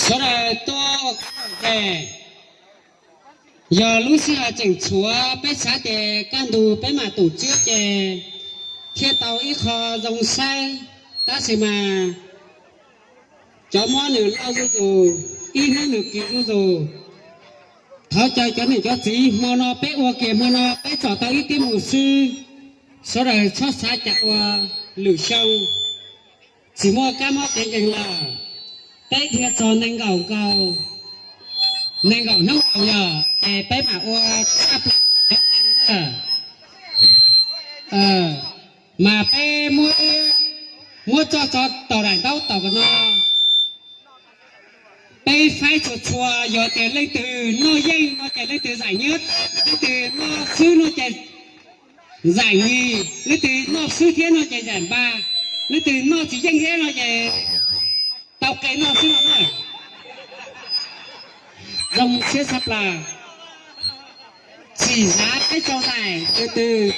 Sawv daws tuaj ua ke, yog lub sij hawm tseem tshuav, peb xav tias kaj ntug peb mam tum tshiab ces thiaj tau ib qho zoo saib, tab sis mas cov mob nws loj zuj zus, ib hnub nws kis zuj zus. Thov caw cov niam cov txiv, hmo no peb ua kiag hmo no peb tsom tau ib tib mus xwb, sawv daws txhob xav cas ua lwm xyoo. Tsis muaj kab mob kev nkeeg lawm, peb dhia txog nees nkaum nkaus, nees nkaum hnub nkaus yog ces peb mam ua tshaj plaws. Mas peb muab, muab tso tso tau daim ntaub tom no. Peb faib txhua txhua, yog tias leej twg noj yeej no ces leej twg zaim nyiab, leej twg noj xwb no ces zaim nyis, leej twg noj xwb thiab no ces zaim npa, leej twg noj tsis yeej thiab no ces tau qe noj xwb no na. Zoo siab tshaj plaws. Txim xav peb tso zaim tus twg.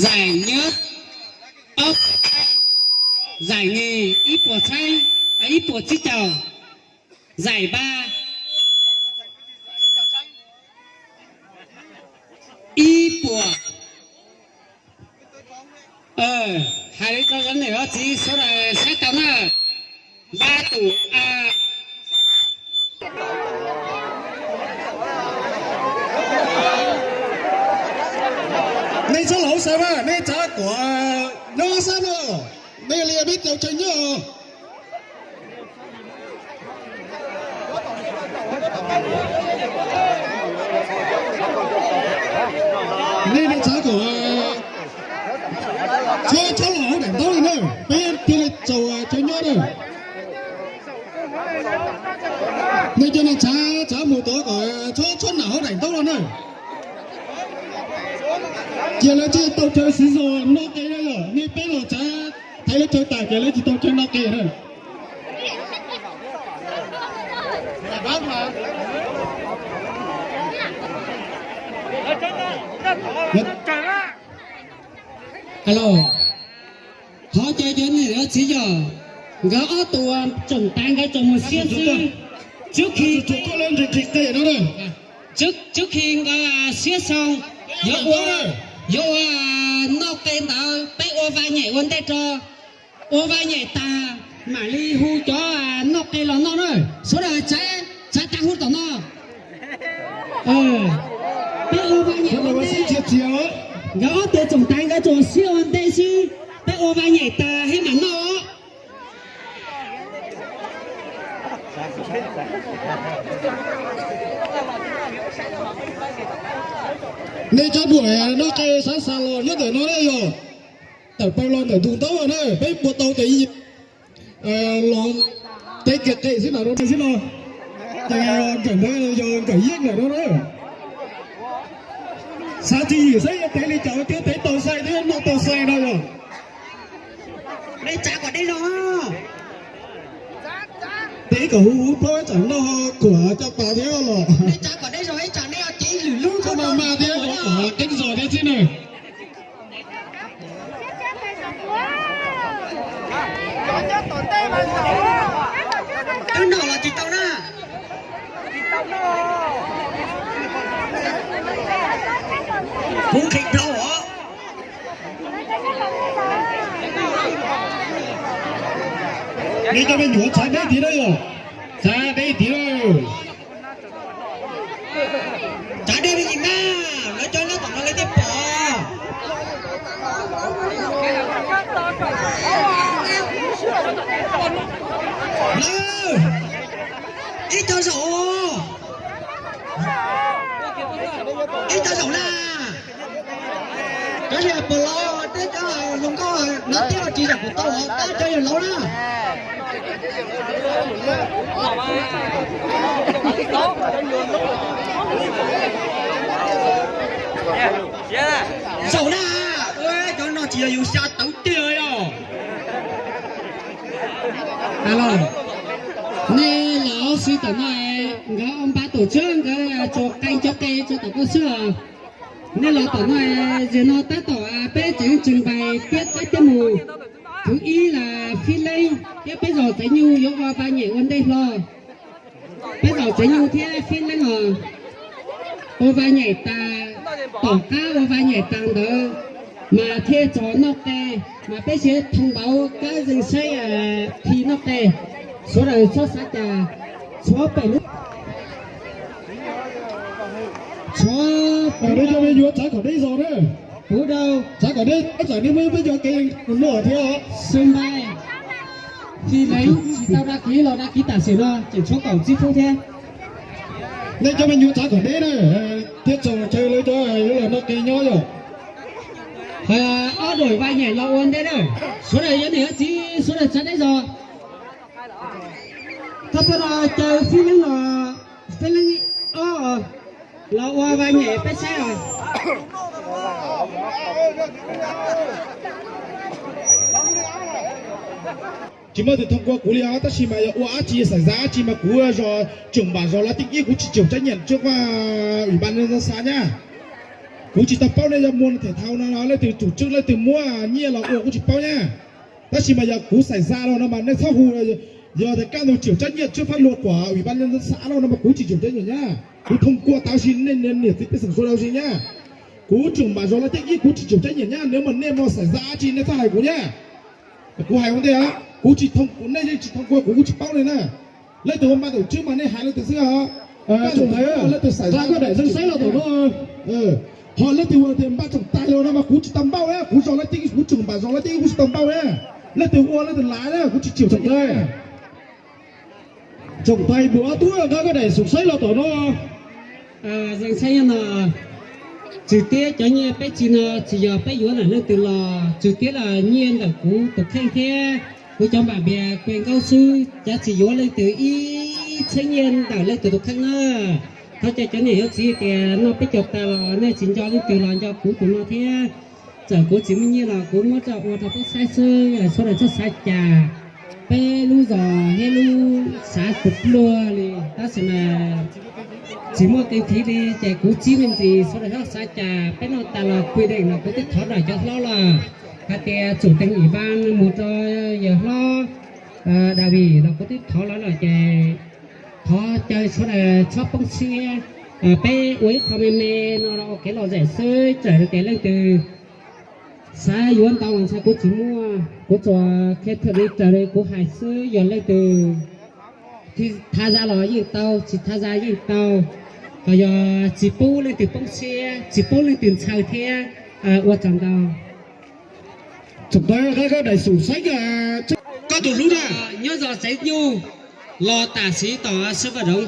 Zaim nyiab ob puas txheeb, zaim nyis ib puas txheeb, ib puas tsib caug, zaim npa ib puas. Hais li ko, niam txiv sawv daws saib tau na, npa tus a. Nej txhob los hauv xav mas, nej tsav kuam nyob xab no, nej li peb caug tsawg nyob. Nej, nej tsav kom txhob, txhob los hauv daim ntaub li na, peb thiaj li tsaug tsawg nyob na. Nej cov no tsav, tsav mus tod kom txhob, txhob nam hauv daim ntaub los na. Cia lawv tsis tau chaw siv zog noj qe na yog, nej peb los tsav thaiv lawv chaw tas ces lawv tsis tau chaw noj qe na. Alo, thov caw cov niam cov txiv yog, nkawd ob tug tsoom tav nkawd tsoom mus siab xwb. Tsuab khi, tsuab khi nkawd siab xoo, yuav ua, yuav ua noj qe ntawd peb ua vaj nyem ua ntej rau. Ua vaj nyem tag mam li hu cov noj qe los noj na. Sawv daws tsav, tsav tag hu tom no. Peb ua vaj nyem ua ntej, nkawd ob tug tsoom tav nkawd tsoom siab ua ntej xwb, peb ua vaj nyem tag thiab mam noj. Nej cov ruam noj qe sab xas los nyob ntawm no na yog, tawm plaws los ntawm tus ntaub na, peb puas tau ces los tev kiag qe xwb na, xwb no. Ces nkawm ntawd yog nkawm yeej lawm no na. Xav tsis yim saib yog tev li cas thiab tev tau xais thiab noj tau xais no yog. Nej tsav kom deb zog. Tev kom huv huv plaub tsam noj khuam caj pas thiab los. Nej tsav kom deb zog ib tsam nej cev lwm lub, txhob maj maj thiab, kom keeb zog thiab xwb na. Twb noj los tsis tau na. Kuv nqhis dhau os. Nej cov me nyuam txav deb tid na yog, txav deb tid na. Tsav deb me ntsis mas, lawv cov nyob tom no lawv thiaj pom. Lawv, ib co zaum, ib co zaum na. Cov yawg puas laus thiab cov hluas nkauj no thiab tsis yam kuv tau os, tab cov yawg laus na. Zaum na, cov no tsis yog yus xya tawv tiag os. Los, nej los xwb tom no, nkawd npaj tus tshiab nkawd tsuas qee cov qe tso tom koj xwb os. Nej los tom no, zaum no tab tom peb tseem tseem pais tiab qab tiab mus. Thwv ib las Fib Leeb thiab peb zos Txaiv Nyug yuav ua va nyem ua ntej hlo. Peb zos Txaiv Nyug thiab Fib Leeb os, ua va nyem tas, tom qab ua va nyem tas ntawd mas thiaj txog noj qe, mas peb siav thoo npauv kab zeeg saib thi noj qe. Sawv daws txhob xav cas, tshuav pem lub, tshuav pem lub, yuav txav kom deb zog na. Kuv rau txav kom deb, txawm nej muaj peb cov kev luaj thiab. Xwb npaib, Fib Leeb tsis tau dab kiv los dab kiv tam sim no tseem tshuav kaum tsib feeb thiab. Nej cov me nyuam txav kom deb na, thiab txog chaw lawv cov yuav los noj qe nyob yom. Ob daim va nyem los ua ntej na, sawv daws yog niam yog txiv sawv daws txav deb zog. Thawj thawj no caw Fib Leeb los, Fib Leeb ob los ua va nyem peb saib os. Tsis muaj tus thoo kua kuv li os, tab sis mas yog ua dab tsi xaiv zaj dab tsi mas kuv zos tsoom npam zos Lav Teej ib kuv tsis tsoom tsab nyiam tsuab vaj ủy ban nhân dân xã nyab. Kuv tsis tau paub nej yog muaj them thau no leej twg tsum tswb leej twg muab nyiaj los ua kuv tsis paub nyab. Tab sis mas yog kuv xaiv zaj los no mas nej txhob hu, yog tias kab ntug tsoom tsab nyiam tsuab phab luag kuam ủy ban nhân dân xã los no mas kuv tsis tsoom tsab nyiam nyab. Kuv thoo kua tau si nej niam txiv pej xeem sawv daws si nyab. Kuv tsoom npam zos Lav Teej ib kuv tsis tsoom tsab nyiam nyab, nws mas nej muaj xaiv zaj dab tsi nej txhob hais kuv nyab. Kuv hais ua ntej, kuv tsis thoo, nej yeej tsis thoo kua kuv, kuv tsis paub li na. Leej twg ua npaj tawm tswb mas nej hais leej twg xwb os. Leej twg xaiv zaj koj daim zeeg saib los tom no. Ho leej twg ua tias npaj tsoom tais los no mas kuv tsis tau npauj na, kuv zos Lav Teej kuv tsoom npam zos Lav Teej kuv tsis tau npauj na. Leej twg ua leej twg lav na, kuv tsis tsoom tais. Tsoom tais mus ob tug nqa koj daim zeeg saib los tom no. Zeeg saib no, tswv tiab cov nyiaj peb tsis no tsis yog peb yuav ntawm leej twg los, tswv tiab los nyiaj ntawm kuv tus kheej thiab kuv cov npam npias kua nkaub xwb, cav tsis yuav leej twg ib txhiab nyiaj ntawm leej twg tus kheej na. Thov caw cov niam cov txiv tias noj peb caug tas los nej tsis nco leej twg los nco kuv tus no thiab. Txawm kuv tsis muaj nyiaj los kuv muab rau ua rau peb saib xwb, sawv daws txhob xav cas. Peb lub zos thiab lub xav tus pluag li, tab sis mas tsis muaj kev phiv li ces kuv txib me ntsis sawv daws txhob xav cas. Peb noj tas los quy định los kuv twb thov lawm cov hlob los hais tias chủ tịch ủy ban mus rau yawg hlob David los kuv twb thov lawm los ces thov caw sawv daws txhob poob siab. Peb ua ib qho me me no ua kev lom zem xwb, txawm tias leej twg xav yuav ntau los ntshai kuv tsis muaj, kuv tsuas qhia thawj li raws li kuv hais xwb. Yog leej twg tham zaj los yeej tau, tsis tham zaj yeej tau, kom yog tsis pub leej twg poob siab, tsis pub leej twg ntxhawj thiab. Ua tsaug ntau. Tsoom tais, koj daim xum saib, koj tus hlub na, nyob zos Txaiv Nyuj los tam sim tom Xeev Vam Doov,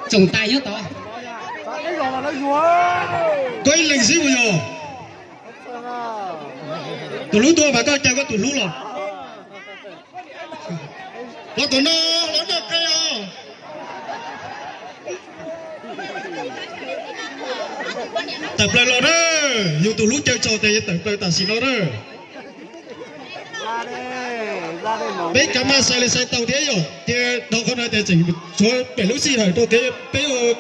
tsoom tais nyob tod. Koj ib leeg xwb puas yog? Tus hlub tuaj mas koj caw koj tus hlub los. Los tom no, los noj qe os. Tawm plaws los na, yus tus hlub caw tsaug tias yog tawm plaws tam sim no na. Peb kav mas xais li xais tau thiab yom, ces dhau qhov no tias tseem tshuav pem lub sij hawm rau kev peb ua.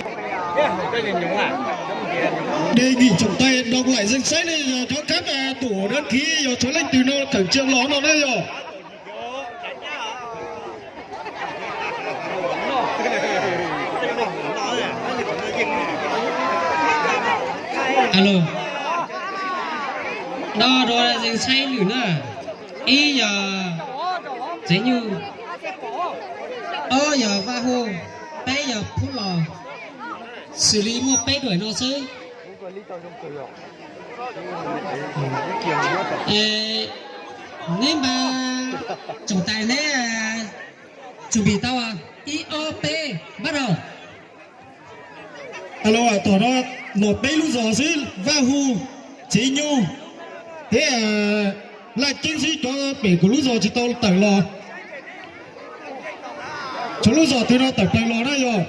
Đề nghị trọng tài đọc lại danh sách này, yog cov khab tus ua đăng ký, yog tshuav leej twg no khawm tsiaj los no na yog. Alo, no rau zeeg saib lwm na. Ib yog Txaiv Nyuj, ob yog Vaj Hu, peb yog Phub Los. Xws li muaj peb daim no xwb. Neb npaj tsoom tais neb tsum pim tau, ib ob peb npaj rau. Alo, tom no los peb lub zos xwb, Vaj Hu, Txiv Nyuj thiab Laj Ceeb xwb, cov pem kuv lub zos tsis tau tawm los. Tshuav lub zos twg no tawm plaws los na yog.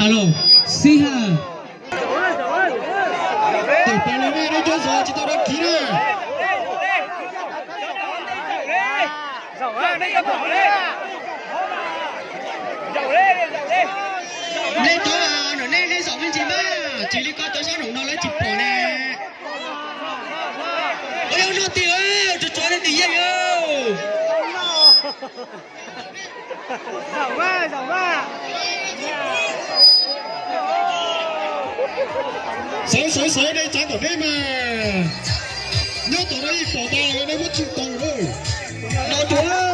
Alo, xib hawm. Tawm plaws los na, nej cov zos tsis tau đăng ký na. Nej cov nram nej, nej zaum me ntsis mas, tsis li ko cov sab nraum no lawv tsis pom ne. Ua yog no tim, tsuag tsuag nej tim yeej. Xaiv xaiv xaiv dej tsav tom deb mas, nyob tom no ib pom tas dej muab tswm tau lawm.